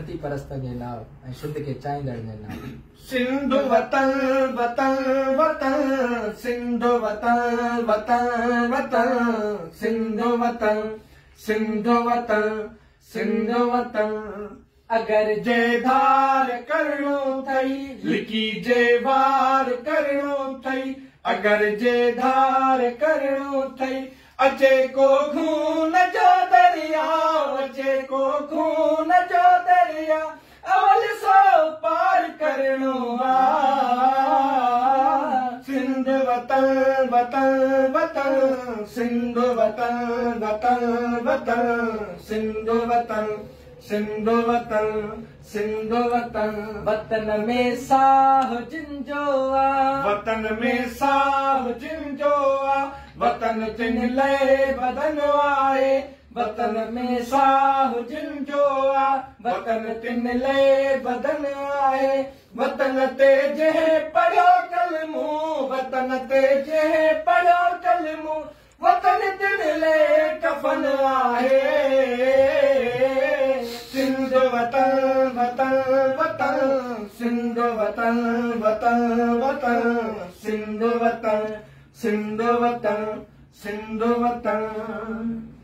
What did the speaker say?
ڌرتي پرستن جي ناء ۽ سنڌ کي چاهيندڙن جي ناء. سنڌ وطن وطن وطن سنڌ وطن وطن وطن سنڌ وطن سنڌ وطن سنڌ وطن. اگر جي ڌار ڪرڻو ٿئي لڪي جي وار ڪرڻو ٿئي، اگر جي ڌار ڪرڻو ٿئي، اچي ڪو خون جو دريا، اچي ڪو خون جو دريا، اول سو پار ڪرڻو آ. سنڌ وطن وطن وطن سنڌ وطن وطن وطن سنڌ وطن سنڌ وطن سنڌ وطن. وطن ۾ ساهه جن جو آ، وطن ۾ ساهه جن جو آ، وطن تن لئي بدن آهي. وطن ۾ ساهه جن جو آ، وطن تن لئي بدن آهي. وطن تي جنهن پڙهيو ڪلمو، وطن تي جنهن پڙهيو ڪلمو، وطن تن لئي ڪفن آهي. سنڌ وطن وطن وطن سنڌ وطن وطن وطن سنڌ وطن سنڌ وطن سنڌ وطن.